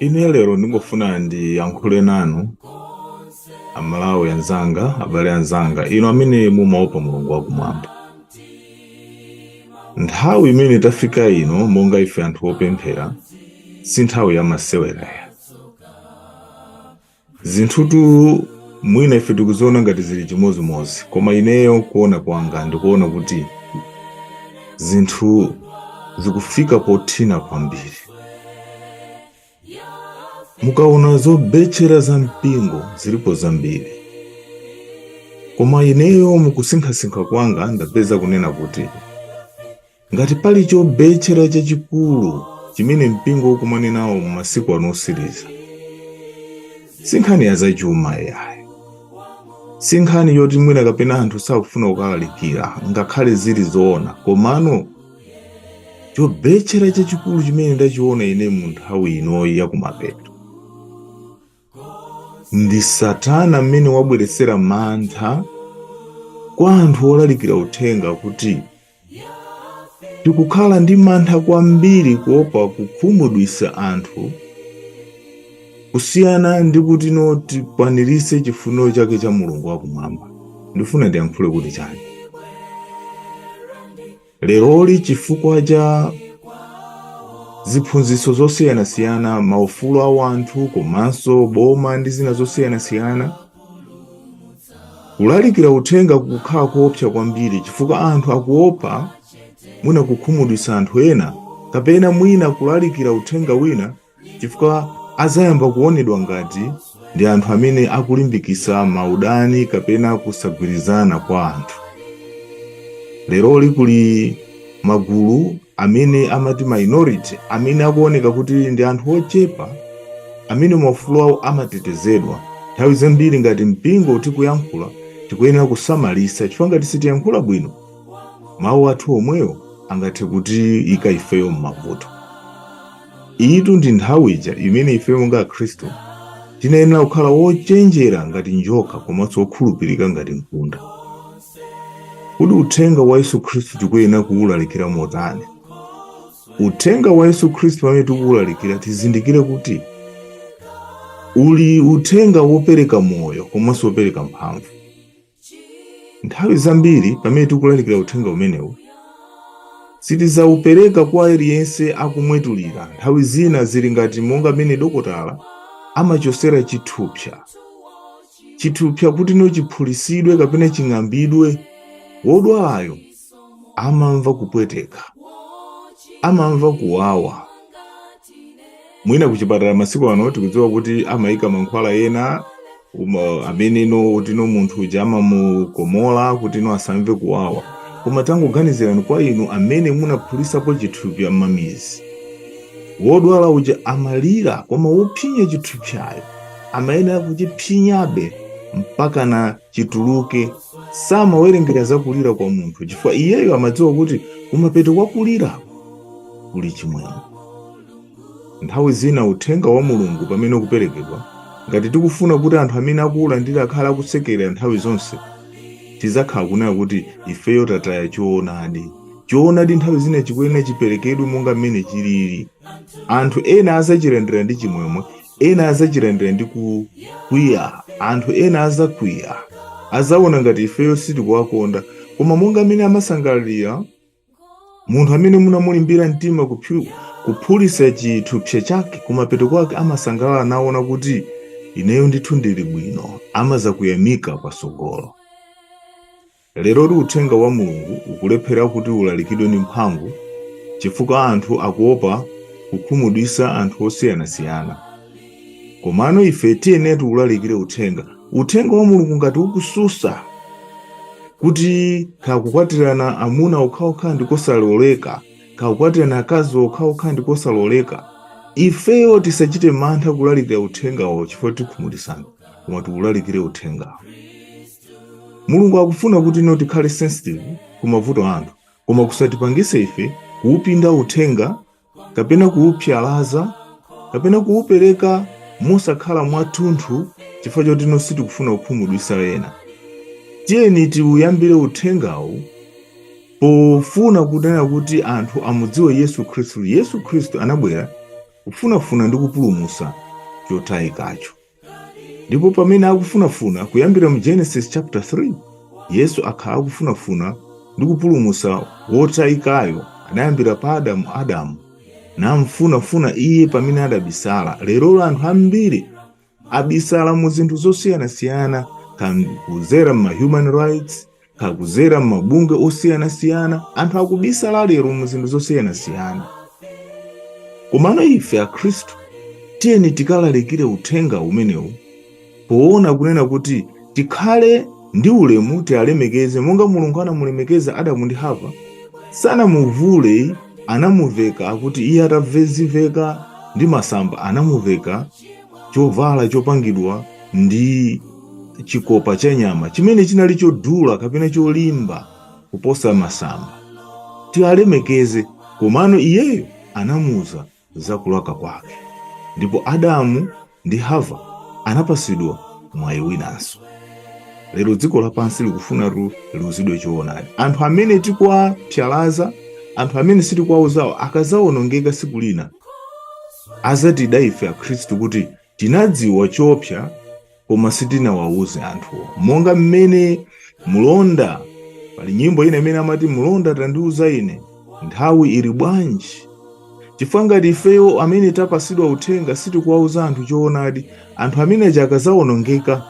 Ine lero ndingofuna ndiyankhule nanu Amalawi anzanga, abale anzanga, inu amene mumaopa Mulungu wakumwamba. Nthawi imene tafika ino monga ife anthu opemphera si nthawi ya masewera ya. Zinthutu mwina ife tikuziona ngati zili chimozimozi, koma ineyo kuona kwanga ndikuona kuti zinthu zikufika pothina kwambiri. Mukaona zobetchera za mpingo zilipo zambiri, koma ineyo mukusinkhasinkha kwanga ndapeza kunena kuti ngati pali chobetchera chachikulu chimene mpingo ukumane nawo mu masiku ano osiriza, si nkhani ya zachuma yayi, si nkhani yoti mwina kapena anthu sakufuna kukalalikira, ngakhale zili zoona, komano chobetchera chachikulu chimene ndachiona ine mu nthawi inoyi yakumapeto ndi Satana mmene wabweretsera mantha kwa anthu olalikira uthenga, kuti tikukhala ndi mantha kwambiri kuopa kukhumudwitsa anthu kusiyana ndi kuti no tikwaniritse chifuniro chake cha Mulungu wakumwamba. Ndifuna ndiyankhule kuti chani leroli? Chifukwa cha ziphunzitso zosiyanasiyana, maufulu a wanthu komanso boma ndi zina zosiyanasiyana, kulalikira uthenga kukhala koopsa kwambiri, chifukwa anthu akuopa mwina kukhumudwitsa anthu ena, kapena mwina kulalikira uthenga wina chifukwa azayamba kuonedwa ngati ndi anthu amene akulimbikitsa maudani kapena kusagwirizana kwa anthu. Leroli kuli magulu amene amati minority, amene akuoneka kuti ndi anthu ochepa amene maufulu awo amatetezedwa. Nthawi zambiri ngati mpingo tikuyankhula, tikuyenera kusamalitsa, chifukwa ngati sitiyankhula bwino, mawu athu omwewo angathe kutiyika ifeyo m'mavuto. Iyitu ndi nthawi ija imene ife monga Akhristu tinayenera kukhala wochenjera ngati njoka komanso wokhulupirika ngati nkhunda. Kodi uthenga wa Yesu Khristu tikuyenera kuwulalikira motani? Uthenga wa Yesu Khristu pamene tikuwulalikira, tizindikire kuti uli uthenga wopereka moyo komanso wopereka mphamvu. Nthawi zambiri pamene tikulalikira uthenga umenewu, sitizaupereka kwa aliyense akumwetulira. Nthawi zina zili ngati monga mmene dokotala amachosera chithupsa. Chithupsa kuti no chiphulisidwe kapena ching'ambidwe, wodwalayo amamva kupweteka, amamva kuwawa. Mwina kuchipatala masiku ano tikudziwa kuti amayika mankhwala ena amene no kuti no munthu uja amamukomola kuti no asamve kuwawa. Koma tangoganizirani kwa inu amene munaphulisapo chithupsa m'mamizi, wodwala uja amalira, koma wophinya chithupsayo amayenera kuchiphinyabe mpaka na chituluke. Samawerengera zakulira kwa munthu, chifukwa iyeyo amadziwa kuti kumapeto kwa kulira kuli chimwemwe. Nthawi zina uthenga wa Mulungu pamene ukuperekedwa, ngati tikufuna kuti anthu amene akuwulandira akhale akusekera nthawi zonse, tizakhala kunena kuti ifeyo tataya choonadi. Choonadi nthawi zina chikuyenera chiperekedwe monga mmene chilili. Anthu ena azachilandira ndi chimwemwe, ena azachilandira ndi kukwiya. Anthu ena azakwiya, azaona ngati ifeyo sitikuwakonda. Koma monga mmene amasangalalira munthu amene munamulimbira mtima kuphulitsa chithupsa chake, kumapeto kwake amasangalala naona kuti ineyo ndithu ndili bwino, amazakuyamika pasogolo. Leroli uthenga wa Mulungu ukulephera kuti ulalikidwe ndi mphamvu chifukwa anthu akuopa kukhumudwitsa anthu osiyanasiyana. Komano ife tiyenera tiulalikire uthenga. Uthenga wa Mulungu ngati ukususa kuti kakukwatirana amuna okhaokha ndikosaloleka, kakukwatirana akazi okhaokha ndikosaloleka, ifeyo tisachite mantha kulalikira uthengawo chifukwa tikhumudwitsana, koma tiulalikire uthengawo. Mulungu akufuna kuti ino tikhale sensitive ku mavuto anthu, koma kusatipangise ife kuupinda uthenga kapena kuupyalaza kapena kuupereka mosakhala mwathunthu chifukwa choti ino sitikufuna kukhumudwitsa ena. Tiyeni tiuyambire uthengawu pofuna kunena kuti anthu amudziwe Yesu Khristu. Yesu Khristu anabwera Kufunafuna ndi kupulumusa chotayikacho. Ndipo pamene akufunafuna, kuyambira mu Genesis chapter 3, Yesu akhala akufunafuna ndi kupulumusa wotayikayo. Anayambira pa Adamu, Adamu namfunafuna iye pamene adabisala. Lerolo anthu ambiri abisala mu zinthu zosiyanasiyana, kuzera ma human rights, kakuzera m'mabungwe osiyanasiyana. Anthu akubisala lero mu zinthu zosiyanasiyana. Komano ife Akhristu, tiyeni tikalalikire uthenga umenewu poona kunena kuti tikhale ndi ulemu, tialemekeze monga Mulungu anamulemekeza Adamu ndi Hava. Sanamuvule, anamuveka, akuti iye ataveka ndi masamba, anamuveka chovala chopangidwa ndi chikopa cha nyama chimene chinali chodula kapena cholimba kuposa masamba. Tialemekeze. Komano iyeyo anamuuza za kulakwa kwake, ndipo Adamu ndi Hava anapasidwa mwayi winanso. Lero dziko lapansi likufunatu liuzidwe choonadi. Anthu amene tikuwapyalaza, anthu amene sitikuwauzawo, akazawonongeka siku lina azatida ife Akhristu kuti tinadziwa choopsa koma sitinawauze anthuwo. Monga mmene mlonda, pali nyimbo ina imene amati, "Mlonda tandiuza ine, nthawi ili bwanji?" Chifukwa ngati ifeyo amene tapasidwa uthenga sitikuwauza anthu choonadi, anthu amene aja akazawonongeka,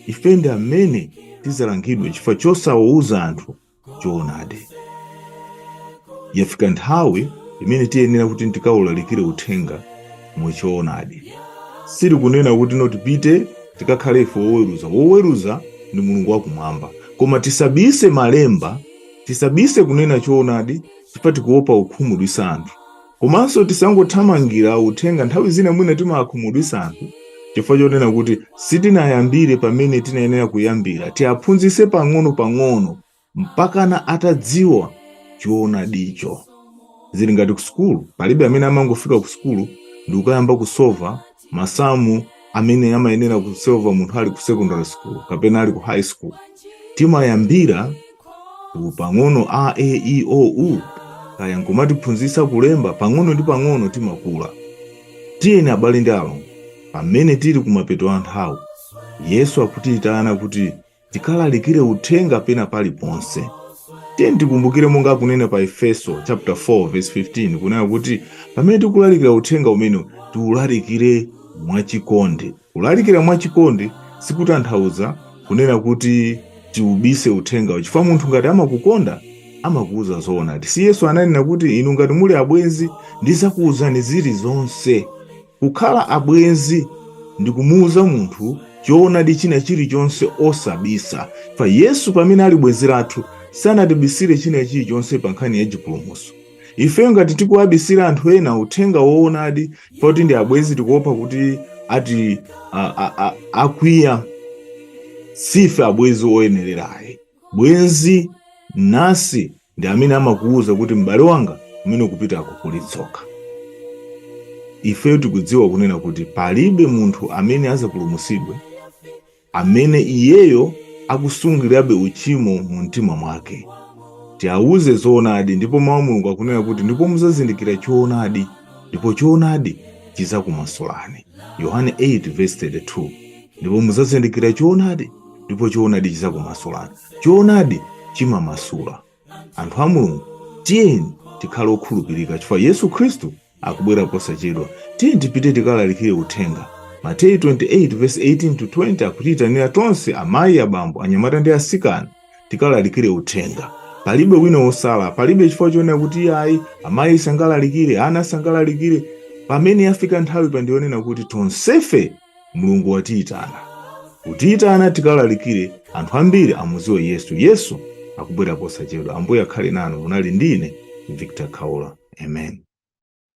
ife ndi amene tizalangidwe chifukwa chosawauza anthu choonadi. Yafika nthawi imene tiyenera kuti tikawulalikire uthenga muchoonadi. Sitikunena kuti no, tipite tikakhale ife woweruza. Woweruza ndi Mulungu wakumwamba. Koma tisabise malemba, tisabise kunena choonadi chifukwa tikuopa kukhumudwitsa anthu. Komanso tisangothamangira uthenga. Nthawi zina mwina timakhumudwitsa anthu chifukwa chonena kuti sitinayambire pamene tinayenera kuyambira. Tiaphunzitse pang'ono pang'ono mpakana atadziwa choonadicho. Zili ngati ku sukulu. Palibe amene amangofika ku sukulu ndi kukayamba kusova masamu amene amayenera kusova munthu ali ku secondary school kapena ali ku high school. Timayambira ku pang'ono, a e i o u, kaya nkumatiphunzitsa kulemba pang'ono ndi pang'ono, timakula. Tiyeni abale ndi alongo, pamene tili kumapeto a nthawi, Yesu akutiyitana kuti tikalalikire uthenga pena paliponse. Tiyeni tikumbukire monga akunena pa Efeso chapter 4 verse 15, kunena kuti pamene tikulalikira uthenga umene, tiulalikire mwachikondi. Kulalikira mwachikondi sikutanthauza kunena kuti tiubise uthengawo, chifukwa munthu ngati amakukonda amakuuza zoonadi. Si Yesu ananena kuti, "Inu ngati muli abwenzi, ndizakuwuzani zilizonse"? Kukhala abwenzi ndi kumuuza munthu choonadi china chilichonse osabisa. Fa Yesu pamene ali bwenzi lathu sanatibisire china chilichonse pa nkhani ya chipulumutso. Ifeyo ngati tikuwabisira anthu ena uthenga woonadi poti ndi abwenzi, tikuopa kuti ati akwiya, sife abwenzi oyenererayi. Bwenzi nasi ndi amene amakuwuza kuti, "M'bale wanga, kumene ukupitako kuli tsoka." Ifeyo tikudziwa kunena kuti palibe munthu amene azapulumutsidwe amene iyeyo akusungirabe uchimo mu mtima mwake. Tiawuze zoonadi, ndipo mawu a Mulungu akunena kuti, "Ndipo muzazindikira choonadi, ndipo choonadi chizakumasulani." Yohane 8 verse 32. Ndipo muzazindikira choonadi, ndipo choonadi chizakumasulani. Choonadi chimamasula. Anthu a Mulungu, tiyeni tikhale okhulupirika chifukwa Yesu Khristu akubwera posachedwa. Tiyeni tipite tikalalikire uthenga. Mateyu 28 verse 18 to 20 akutiyitanira tonse, amayi, abambo, anyamata ndi asikana, tikalalikire uthenga. Palibe wina wosala. Palibe chifukwa chonena kuti ayi, amayi sangalalikire, ana sangalalikire. Pamene yafika nthawi pandionena kuti tonsefe Mulungu watiyitana, kutiyitana tikalalikire, anthu ambiri amuziwe Yesu. Yesu akubwera posachedwa. Ambuye akhale nanu. Munali ndine Victor Khaula. Amen.